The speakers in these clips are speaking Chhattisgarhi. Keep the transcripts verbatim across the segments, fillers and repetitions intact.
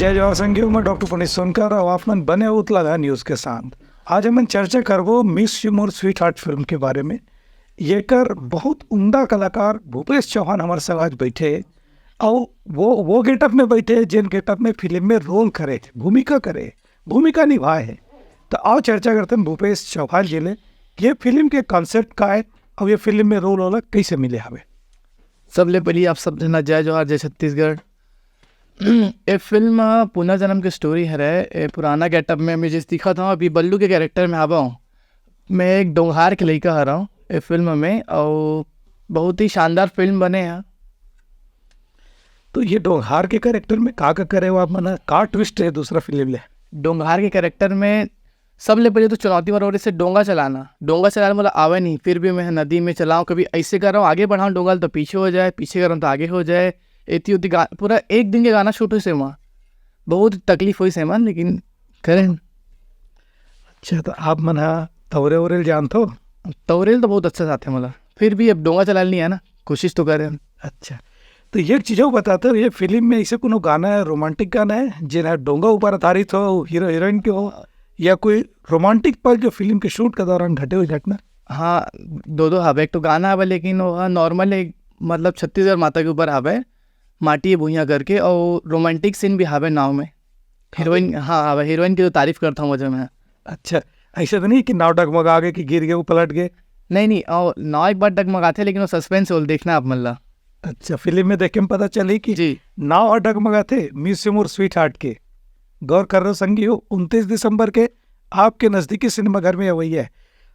जय जोहार संगीत, मैं डॉक्टर पुनीत सोनकर और आप मन बने हो उतला न्यूज के साथ। आज हमन चर्चा करबो मिस यू मोर स्वीटहार्ट फिल्म के बारे में। येकर बहुत उम्दा कलाकार भूपेश चौहान हमारे संग आज बैठे, और वो वो गेटअप में बैठे जेन गेटअप में फिल्म में रोल करे, भूमिका करे, भूमिका निभाए है। तो आओ चर्चा करते हैं भूपेश चौहान जी ले, ये फिल्म के कॉन्सेप्ट का है और ये फिल्म में रोल वाला कैसे मिले हवे। सबले पहली आप सब जना जय जोहार, जय छत्तीसगढ़। ए फिल्म ह पुनर्जन्म के स्टोरी हरे। ए पुराना गेटअप में मैं जैसे दिखत हूँ, अभी बल्लू के कैरेक्टर में आवा हूँ। मैं एक डोंगहार के लइका हरा हूँ ए फिल्म में, और बहुत ही शानदार फिल्म बने है। तो ये डोंगहार के कैरेक्टर में का का करे हो आप मन, का ट्विस्ट है दूसरा फिल्म ले? डोंगहार के कैरेक्टर में सबले पहले तो चुनौती वाला रहिसे डोंगा चलाना। डोंगा चलाना मोला आवे नहीं, फिर भी मैं नदी में चलाऊँ, कभी ऐसे कर रहा हूँ आगे बढ़ाऊँ डोंगा तो पीछे हो जाए, पीछे कर रहा हूँ तो आगे हो जाए। एती उती गा, पूरा एक दिन के गाना शूट होइसे वहाँ, बहुत तकलीफ होइसे मन, लेकिन करें। अच्छा, तो आप मन हा तौरे उरे ल जानथो? तौरे ल तो बहुत अच्छा साथ है मोला, फिर भी अब डोंगा चलाना नहीं है ना, कोशिश तो करें। अच्छा, तो ये चीज बताते हो, ये फिल्म में ऐसे कोनो गाना है, रोमांटिक गाना है जेन हा डोंगा ऊपर आधारित हो, हीरो हीरोइन के हो, या कोई रोमांटिक पल जो फिल्म के शूट के दौरान घटे हुए घटना? हाँ, दो दो हवे, एक तो गाना हवे लेकिन वो नॉर्मल एक, मतलब छत्तीसगढ़ माता के ऊपर हवे, माटी भुइयाँ करके, और रोमांटिक सीन भी हवे नाव में। हीरोइन, हाँ हवे, हीरोइन की तो तारीफ करता हूँ वजह में। अच्छा, ऐसे तो नहीं कि नाव डगमगा गए कि गिर गए, वो पलट गए? नहीं नहीं, और नाव एक बार डगमगाथे लेकिन वो सस्पेंस होल, देखना आप मन ला। अच्छा, फिल्म में देख के हम पता चली कि जी। नाव हा डगमगाथे मिस यू मोर स्वीटहार्ट के। गौर कर रहे हो संगी हो, उनतीस दिसंबर के आपके नजदीकी सिनेमाघर में अवई है।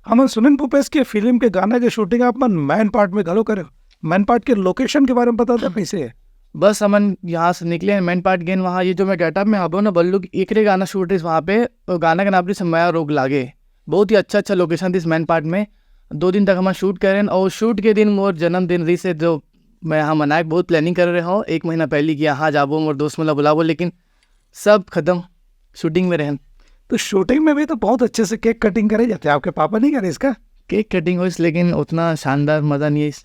हमन सुनिन भूपेश के फिल्म के गाना के शूटिंग आप मन मैनपाट में घलो करे हो। मैनपाट के लोकेशन के बारे में बता दो कैसे है? बस हमन यहाँ से निकले हैं, मैनपाट गेन, वहाँ ये जो मैं गेटअप में हबो ना बल्लू की, एकरे गाना शूट रहिस वहाँ पे, और गाना के नाम रहिस मया रोग लागे। बहुत ही अच्छा अच्छा लोकेशन रहिस मैनपाट में। दो दिन तक हमन शूट करें, और शूट के दिन मोर जन्मदिन रहिस है, जो मैं यहाँ मनाए के बहुत प्लानिंग कर रहे हूँ एक महीना पहले कि यहाँ जाबो, मोर दोस्त मन ला बुलाबो, लेकिन सब खत्म, शूटिंग में रहन। तो शूटिंग में भी तो बहुत अच्छे से केक कटिंग करे जाते हैं, आपके पापा नहीं करे इसका? केक कटिंग होइस लेकिन उतना शानदार मजा नहीं आइस।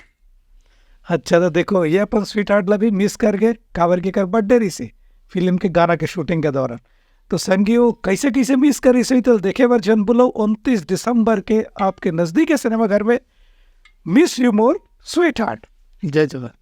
अच्छा, तो देखो, ये अपन स्वीटहार्ट ला भी मिस कर गए, काबर के कर बर्थडे रहिसे, फिल्म के गाना के शूटिंग के दौरान। तो संगी हो, कैसे कैसे मिस करिसे, तो देखे बर झन भूलो, उनतीस दिसंबर के आपके नजदीकी सिनेमाघर में मिस यू मोर स्वीटहार्ट। जय जोहार।